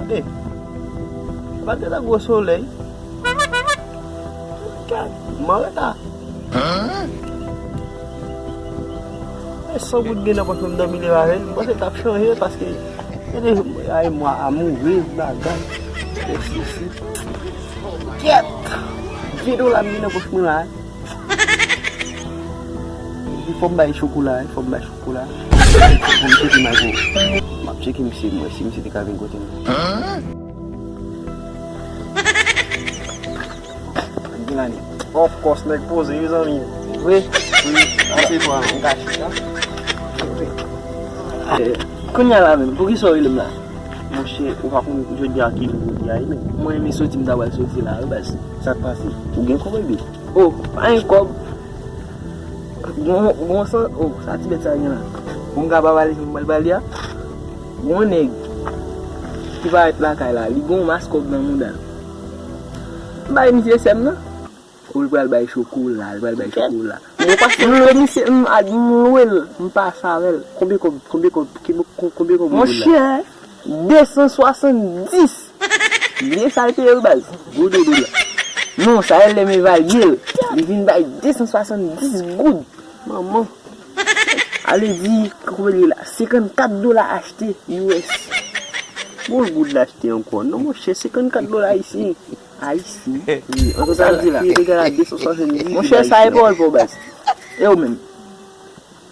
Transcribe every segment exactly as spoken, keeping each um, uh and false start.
Tande, maten nan gwo solèy. Gad, m anreta. E san goud gen nan pòch mwen, m dòmi leve avè l. M panse l t ap chanje paske se de ay mwa amourez bagay. Kèt! Ven dola m gen nan pòch mwen la. Li fò m bay chokola, li fò m bay chokola. Fò m tcheke Mayko. M ap tcheke misye, m wè si misye te ka vin kote m. Gilani. Of course, nèg poze, wi, zanmi. Vre? Wi. An se twa, non. M ka chita. Eh, kounye a la menm, poukisa w rele m la? Monchè, ou pa konn jodi a ki jou jodi a ye menm. Mwen menm soti m ta pral soti la wi baz. Sa k pase? Ou gen kòb ebyen? Oh, pa gen kòb. Gon, gon san, oh, sa ti bèt sa gen la. Bon, m ka pa pale, m pral pale a. Gon nèg ki parèt lakay la, li gon mas kòb nan mouda l. M bay misye sèm nan. Ou l pral bay chokola, l pral bay chokola. Mwen pa m lwe misye, m, m lwe l, m pase avè l. Konbyen kòb, konbyen kòb, konbyen kòb ou la? Monchè, de san swasanndis. Byen sa l te ye wi baz. Goud ou dola? Non, sa e lè m evalye l. Li vin bay de san swasanndis goud. Manman. Ale di, konbyen li la? Senkannkat dola achte U S. Bon, goud l achte ankò. Non, monchè, senkannkat dola ayisyen. Ayisyen. Wi, an tou sa l di la. Li egal a de san swasanndis. Monchè, sa e pawòl pa w baz. E ou menm?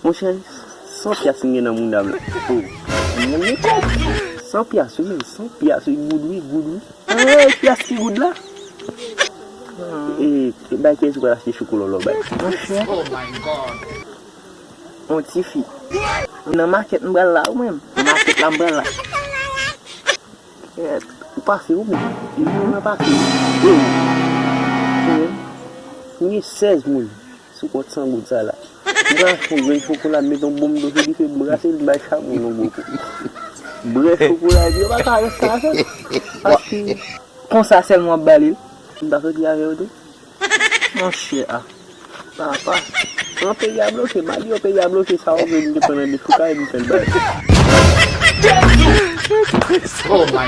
Monchè, san pyas m gen nan mouda m la. Oh. Mwen gen kòb. San pyas, wi, san pyas, wi, goud, wi, goud, wi. Eh, pyas ki goud la? E, e bay kiyès ou pral achte chokola w la w bay? Monchè. On tifi. Nan makèt m pral la, ou menm. Nan makèt la m pral la. Kèt, ou pase ou menm. Epi ou nan pase. Yo. Ou menm. M gen sèz moun sou kont san goud sa la. M pral achte yon grenn chokola, m mete yon bonm dlo sou dife, m brase l, m bay chak moun yon gwo kou. Brè chokola, epi yo pa ka rès sa fè. Paske konsa sèlman w ap bale l. M ta soti avè yo tou. Monchè a. Papa. An peyi a bloke, m a di yo peyi a bloke, sa w vle m te pran nan dechoukay, m fè l bay. Oh my